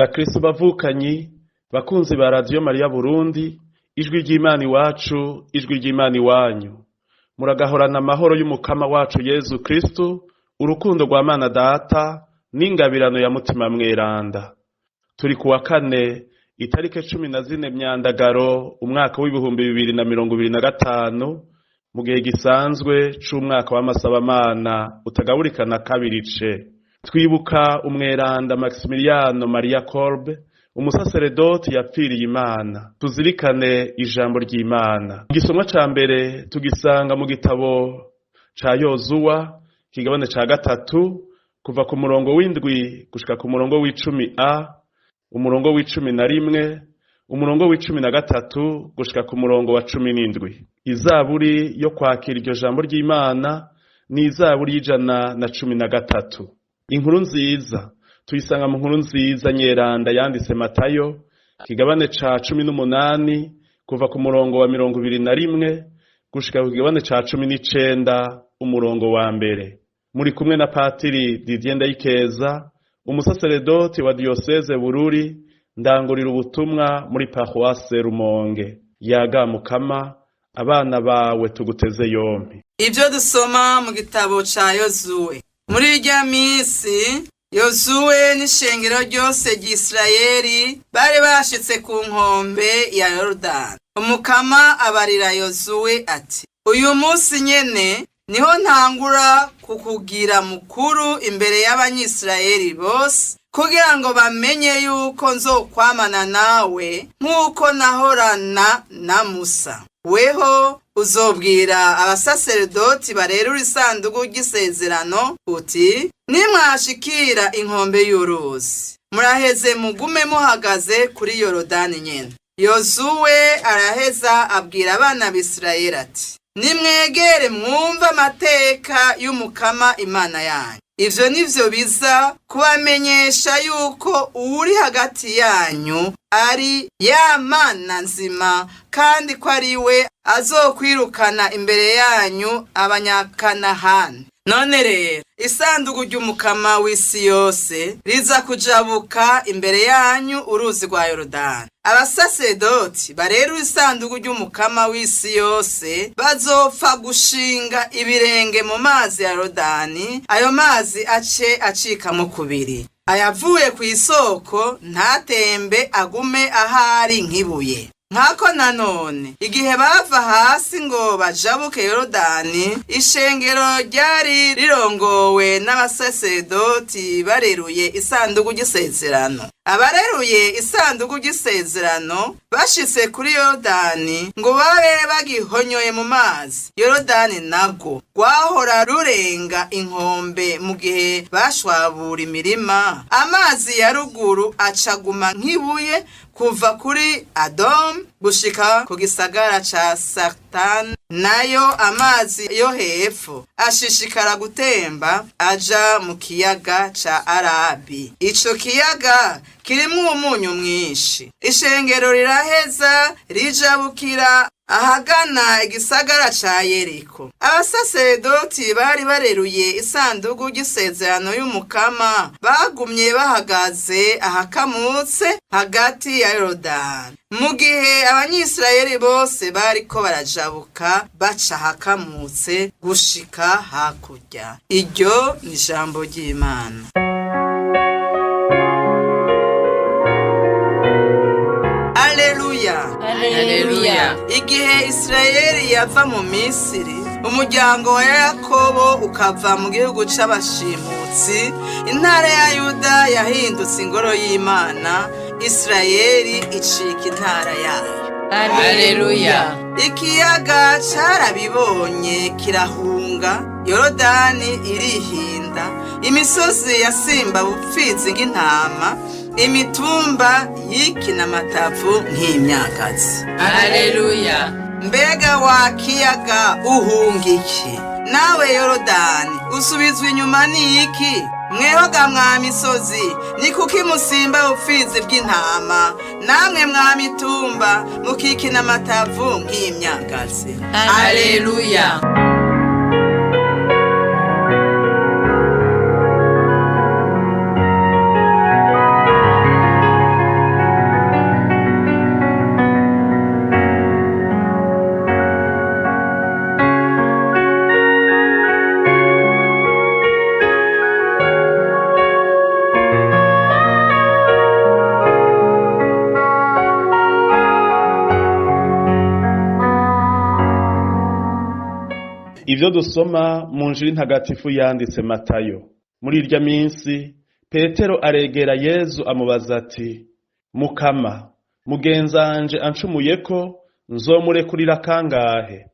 Bakristo bavukanyi, bakunzi ba Radiyo Mariya Burundi, ijwi ry'Imana iwacu, ijwi ry'Imana iwanyu. Muragahorana amahoro y'umukama wacu Yezu Kristo, urukundo rwa Mana Data n'ingabirano ya Mutima Mweranda. Turi kuwa kane, itarike 14 Myandagaro, umwaka w'2025, mu gihe gisanzwe c'umwaka w'amasabamana utagaburikana kabiri ce. Twibuka umweranda Maximiliano Maria Kolbe, umusaseredoti yapfiriye Imana. Tuzirikane ijambo ry'Imana. Igisomwa ca mbere tugisanga mu gitabo ca Yozuwa, kigabane ca 3, kuva ku murongo w'7 gushika ku murongo w'10 a, umurongo w'11, umurongo w'13 gushika ku murongo wa 17. Izaburi yo kwakira iryo jambo ry'Imana ni izaburi y'113. Inkuru nziza tuyisanga mu nkuru nziza nyeranda yanditse Matayo, kigabane ca 18, kuva ku murongo wa 21 gushika ku kigabane ca 19, umurongo wa 1. Muri kumwe na Patiri Didier Ndayikeza, umusaseredoti wa Diocese Bururi, ndangurira ubutumwa muri Paroisse Rumonge. Yaga Mukama, abana bawe tuguteze yompi. Ibyo dusoma mu gitabo ca Yozuwe. Muri irya misi Yozuwe n'ishengero ryose ry'Isirayeli bari bashitse ku nkombe ya Yorodani. Umukama abarira Yozuwe ati: uyu munsi nyene niho ntangura kukugira mukuru imbere y'Abanyisirayeli bose, kugira ngo bamenye yuko nzokwamana nawe nk'uko nahorana na Musa. Weho uzobwira abasaseredoti barerura isanduku ry'isezerano uti: nimwashikira inkombe y'uruzi, muraheze mugume muhagaze kuri Yorodani nyene. Yozuwe araheza abwira abana b'Isirayeli ati: nimwegere mwumve amateka y'Umukama Imana yanyu. Ivyo nivyo biza kubamenyesha yuko uwuri hagati yanyu ari ya Mana nzima, kandi ko ari we azokwirukana imbere yanyu Abanyakanahani. None rero isanduku ry'Umukama w'isi yose riza kujabuka imbere yanyu uruzi rwa Yorodani. Abasasedoti barerura isanduku ry'Umukama w'isi yose bazopfa gushinga ibirenge mu mazi ya Yorodani, ayo mazi ace acikamo kubiri. Ayavuye ku isoko ntatembe, agume ahari nk'ibuye. Nkako nanone igihe bava hasi ngo bajabuke Yorodani, ishengero ryari rirongowe n'abasasedoti bareruye isanduku ry'isezerano. Abareruye isanduku ry'isezerano bashitse kuri Yorodani ngo babe bagihonyoye mu mazi. Yorodani nabwo rwahora rurenga inkombe mu gihe bashwabura imirima. Amazi ya ruguru acaguma nk'ibuye kuva kuri Adom gushika ku gisagara ca Sartan, nayo amazi yo hepfo ashishikara gutemba aja mu kiyaga ca Arabi. Ico kiyaga kirimwo umunyu mwinshi. Ishengero riraheza rijabukira ahagana igisagara ca Yeriko. Abasasedoti bari bareruye isanduku ry'isezerano y'Umukama bagumye bahagaze ahakamutse hagati ya Yorodani, mu gihe Abanyisirayeli bose bariko barajabuka baca ahakamutse gushika hakurya. Iryo ni ijambo ry'Imana. Alleluya, Alleluya. Igihe Isirayeli yava mu Misiri, umuryango wa Yakobo ukava mu gihugu c'abashimutsi, intara ya Yuda yahindutse ingoro y'Imana, Isirayeli icika intara yayo. Alleluya. Ikiyaga carabibonye kirahunga, Yorodani irihinda, imisozi yasimba bupfizi nk'intama, imitumba yikina amatavu nk'imyagazi. Alleluya. Mbega wa kiyaga uhunga iki? Nawe Yorodani usubizwa inyuma n'iki? Mwehoga mwa misozi, ni kuki musimba ubupfizi bw'intama? Namwe mwa mitumba mukikina amatavu nk'imyagazi. Alleluya. Ivyo dusoma mu njiri ntagatifu yanditse Matayo. Muri irya minsi Petero aregera Yezu amubaza ati: Mukama, mugenzanje ancumuyeko nzomurekurira kangahe?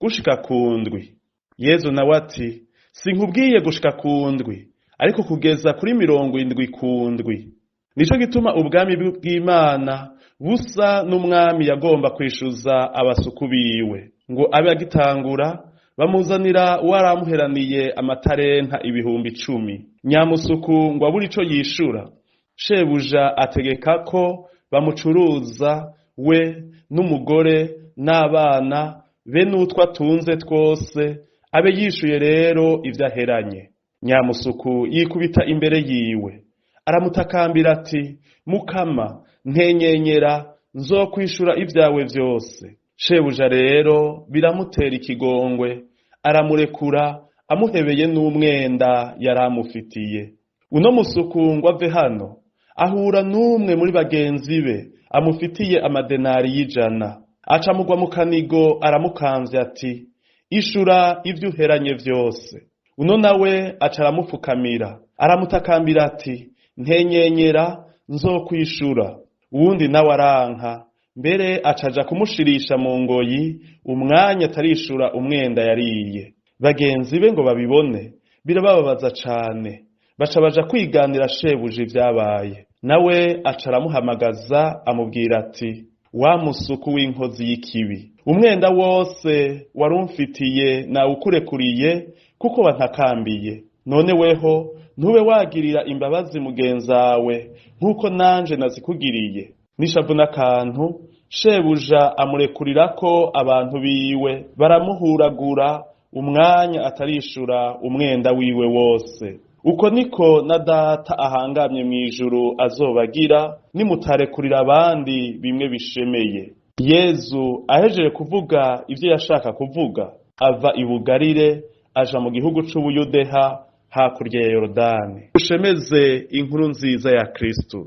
Gushika ku ndwi. Yezu nawe ati: Sinkubwiye gushika ku ndwi, ariko kugeza kuri 70 ku ndwi. Nico gituma ubwami bw'Imana busa n'umwami yagomba kwishuza abasuku biwe, ngo abe agitangura bamuzanira uwaramuheraniye amatarenta 10,000. Nyamusuku ngo abure ico yishura, shebuja ategeka ko bamucuruza we n'umugore n'abana be n'utwo atunze twose, abe yishuye rero ivyo aheranye. Nyamusuku yikubita imbere yiwe, aramutakambira ati: Mukama, ntenyenyera, nzokwishura ivyawe vyose. Shebuja rero biramutera ikigongwe, aramurekura amuhebeye n'umwenda yaramufitiye. Uno musuku ngo ave hano, ahura n'umwe muri bagenzi be amufitiye amadenari 100. Aca mugwa mu kanigo aramukamvya ati: Ishura ivyo uheranye vyose. Uno nawe aca aramupfukamira, aramutakambira ati: Ntenyenyera, nzokwishura. Uwundi nawe aranka, mbere acaja kumushirisha mu ngoyi umwanya atarishura umwenda yariye. Bagenzi be ngo babibone birabababaza cane, baca baja kwiganira shebuja ivyabaye. Nawe aca aramuhamagaza amubwira ati: Wa musuku w'inkozi y'ikibi, umwenda wose warumfitiye nawukurekuriye kuko wantakambiye. None weho ntube wagirira imbabazi mugenzawe nk'uko nanje nazikugiriye. Nishavu n'akantu, shebuja amurekurirako abantu biwe, baramuhuragura umwanya atarishura umwenda wiwe wose. Uko niko na Data ahangamye mw'ijuru azobagira, nimutarekurira abandi bimwe bishemeye. Yezu ahejeje kuvuga ivyo yashaka kuvuga, ava i Bugarire aja mu gihugu c'Ubuyudeha hakurya ya Yorodani. Ushemeze inkuru nziza ya Kristo.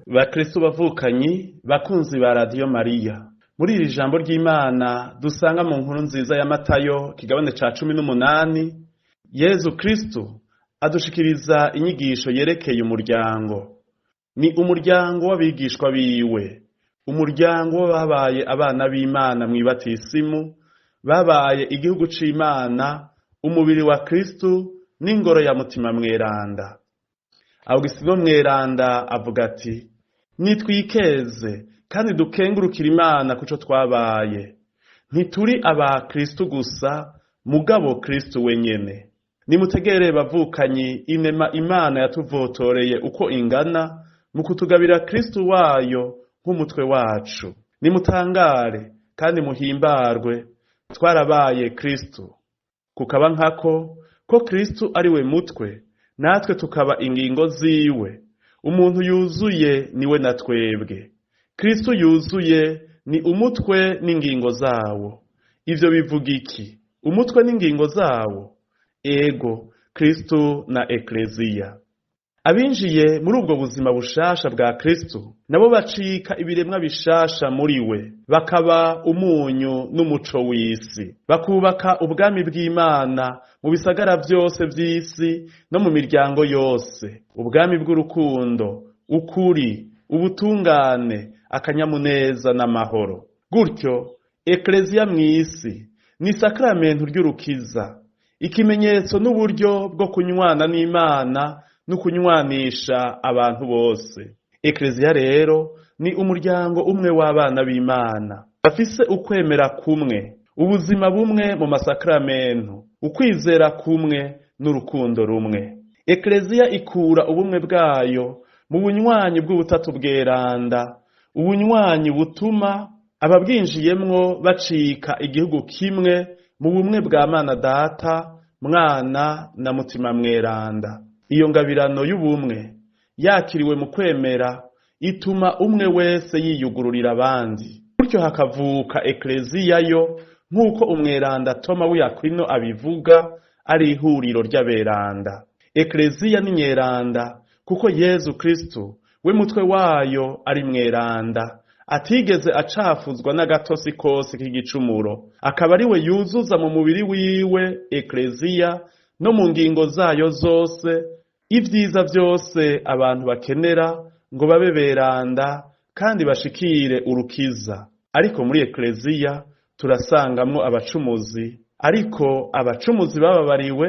Bakristo bavukanyi, bakunzi ba Radio Maria, muri iri jambo ry'Imana dusanga mu nkuru nziza ya Matayo kigabane ca 18, Yezu Kristo adushikiriza inyigisho yerekeye umuryango. Ni umuryango w'abigishwa biwe, umuryango w'ababaye abana b'Imana mw'ibatisimu, babaye igihugu c'Imana, umubiri wa Kristo n'ingoro ya Mutima Mweranda. Augustino Mweranda avuga ati: Nitwikeze kandi dukengurukira Imana kuco twabaye. Ntituri aba Kristo gusa, mugabo Kristo wenyene. Nimutegere bavukanyi inema Imana yatuvotoreye uko ingana mu kutugabira Kristo wayo nk'umutwe wacu. Nimutangare kandi muhimbarwe, twarabaye Kristo. Kukaba nkako ko Kristo ari we mutwe, natwe tukaba ingingo ziwe. Umuntu yuzuye niwe na twebwe. Kristo yuzuye ni umutwe n'ingingo zawo. Ivyo bivuga iki? Umutwe n'ingingo zawo? Ego, Kristo na Ekleziya. Abinjiye muri ubwo buzima bushasha bwa Kristo nabo bacika ibiremwa bishasha muri we, bakaba umunyu n'umuco w'isi, bakubaka ubwami bw'Imana mu bisagara vyose vy'isi no mu miryango yose, ubwami bw'urukundo, ukuri, ubutungane, akanyamuneza n'amahoro. Gutyo Ekleziya mw'isi ni sakramentu ry'urukiza, ikimenyetso n'uburyo bwo kunywana n'Imana no kunywanisha abantu bose. Ekleziya rero ni umuryango umwe w'abana b'Imana, bafise ukwemera kumwe, ubuzima bumwe mu masakramentu, ukwizera kumwe n'urukundo rumwe. Ekleziya ikura ubumwe bwayo mu bunywanyi bw'ubutatu bweranda, ubunywanyi butuma ababwinjiyemwo bacika igihugu kimwe mu bumwe bwa Mana Data, Mwana na Mutima Mweranda. Iyo ngabirano y'ubumwe yakiriwe mu kwemera ituma umwe wese yiyugururira abandi, gutyo hakavuka ekleziya yo nk'uko umweranda Toma w'Akwino abivuga, ari ihuriro ry'aberanda. Ekleziya ni nyeranda kuko Yezu Kristo we mutwe wayo ari mweranda, atigeze acafuzwa n'agatosi kose k'igicumuro, akaba ari we yuzuza mu mubiri wiwe ekleziya no mu ngingo zayo zose ivyiza vyose abantu bakenera ngo babe beranda kandi bashikire urukiza. Ariko muri ekleziya turasangamwo abacumuzi, ariko abacumuzi bababariwe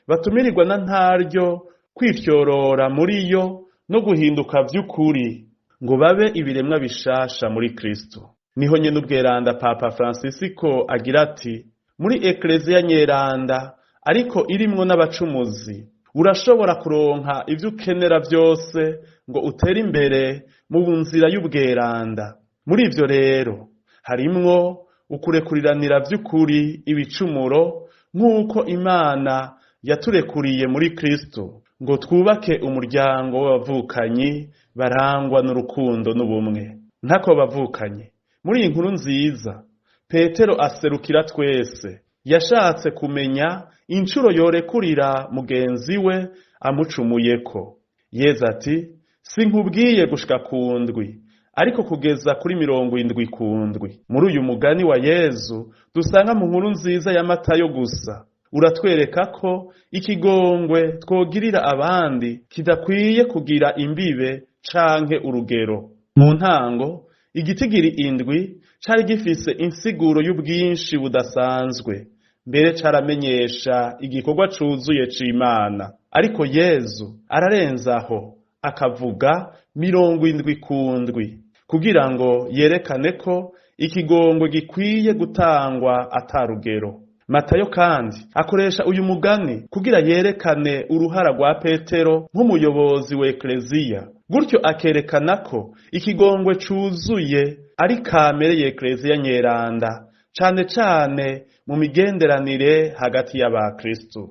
batumirirwa na ntaryo kwifyorora muri yo no guhinduka vy'ukuri ngo babe ibiremwa bishasha muri Kristo. Niho nyene ubweranda Papa Francisco agira ati: muri ekleziya nyeranda ariko irimwo n'abacumuzi, urashobora kuronka ivyo ukenera vyose ngo utere imbere mu nzira y'ubweranda. Muri ivyo rero harimwo ukurekuriranira vy'ukuri ibicumuro nk'uko Imana yaturekuriye muri Kristo ngo twubake umuryango w'abavukanyi barangwa n'urukundo n'ubumwe. Ntako bavukanyi, muri iyi nkuru nziza Petero aserukira twese. Yashatse kumenya incuro yorekurira mugenzi we amucumuyeko. Yezu ati: sinkubwiye gushika ku ndwi, ariko kugeza kuri 70 ku ndwi. Muri uyu mugani wa Yezu dusanga mu nkuru nziza ya Matayo gusa, uratwereka ko ikigongwe twogirira abandi kidakwiye kugira imbibe canke urugero. Mu ntango igitigiri 7 cari gifise insiguro y'ubwinshi budasanzwe, mbere caramenyesha igikorwa cuzuye c'Imana. Ariko Yezu ararenzaho akavuga 70 ku ndwi kugira ngo yerekane ko ikigongwe gikwiye gutangwa atarugero. Matayo kandi akoresha uyu mugani kugira yerekane uruhara rwa Petero nk'umuyobozi wa ekleziya, gutyo akerekana ko ikigongwe cuzuye ari kamere y'ekleziya nyeranda, cane cane mu migenderanire hagati y'abakristo.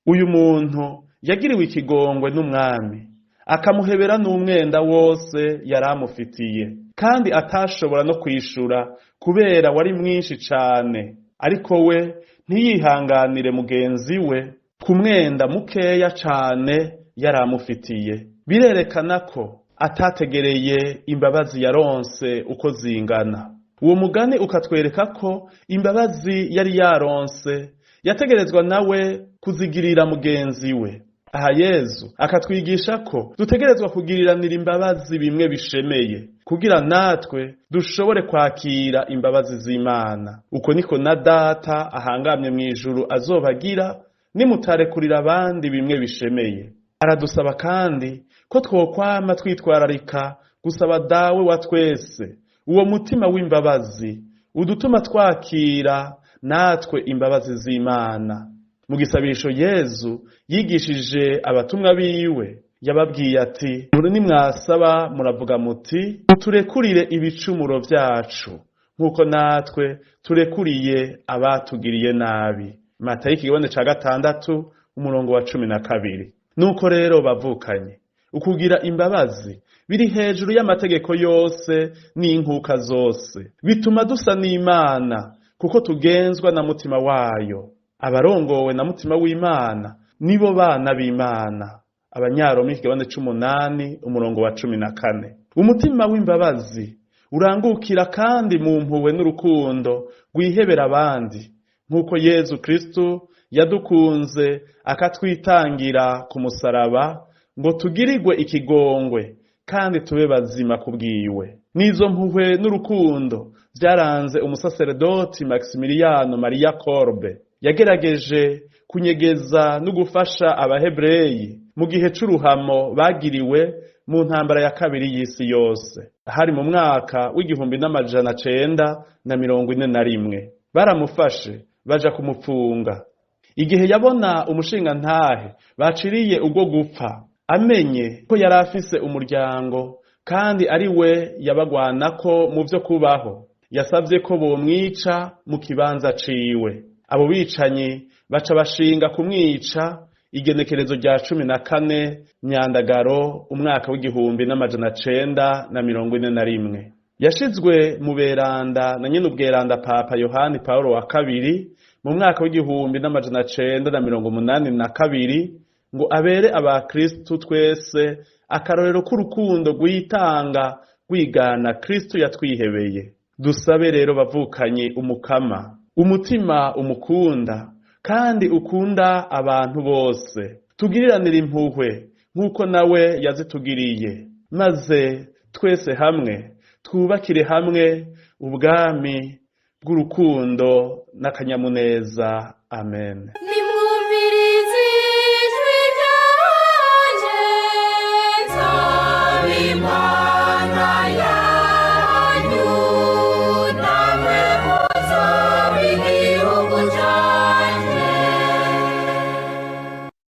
Uyu muntu yagiriwe ikigongwe n'umwami, akamuhebera n'umwenda wose yaramufitiye, kandi atashobora no kwishura kubera wari mwinshi cane, ariko we ntiyihanganire mugenzi we ku mwenda mukeya cane yaramufitiye. Birerekana ko atategereye imbabazi yaronse uko zingana. Uwo mugani ukatwereka ko imbabazi yari yaronse yategerezwa nawe kuzigirira mugenzi we. Aha Yezu akatwigisha ko dutegerezwa kugiriranira imbabazi bimwe bishemeye, kugira natwe dushobore kwakira imbabazi z'Imana. Uko niko na Data ahangamye mw'ijuru azobagira nimutarekurira abandi bimwe bishemeye. Aradusaba kandi ko twokwama twitwararika gusaba Dawe wa twese uwo mutima w'imbabazi udutuma twakira natwe imbabazi z'Imana. Mu gisabisho Yezu yigishije abatumwa biwe, yababwiye ati: nimwasaba muravuga muti turekurire ibicumuro vyacu nk'uko natwe turekuriye abatugiriye nabi. Matayo ikigabane ca 6 umurongo wa 12. Nuko rero bavukanye, ukugira imbabazi biri hejuru y'amategeko yose n'inkuka zose, bituma dusa n'Imana kuko tugenzwa na mutima wayo. Abarongowe na mutima w'Imana nibo bana b'Imana. Abanyaroma ikigabane 8 umurongo wa 14. Umutima w'imbabazi urangukira kandi mu mpuwe n'urukundo rwihebera abandi, nk'uko Yezu Kristo yadukunze akatwitangira ku musaraba ngo tugirirwe ikigongwe kandi tube bazima kubwiwe. Nizo mpuhwe n'urukundo byaranze umusaseredoti Maximiliano Maria Kolbe. Yagerageje kunyegeza no gufasha Abahebreyi mu gihe c'uruhamo bagiriwe mu ntambara ya kabiri y'isi yose. Hari mu mwaka w'1941. Baramufashe baja kumupfunga. Igihe yabona umushingantahe baciriye ubwo gupfa, amenye ko yari afise umuryango kandi ari we yabagwanako mu vyo kubaho, yasavye ko bomwica mu kibanza ciwe. Abo bicanyi baca bashinga kumwica igenekerezo rya 14 Myandagaro umwaka w'1941. Yashizwe mu beranda na nyene ubweranda Papa Yohani Paulo wa kabiri mu mwaka w'1982 ngo abere abakristu twese akarorero k'urukundo rwitanga rwigana Kristu yatwihebeye. Dusabe rero bavukanye Umukama umutima umukunda kandi ukunda abantu bose, tugiriranire impuhwe nk'uko nawe yazitugiriye, maze twese hamwe twubakire hamwe ubwami bw'urukundo n'akanyamuneza. Amen.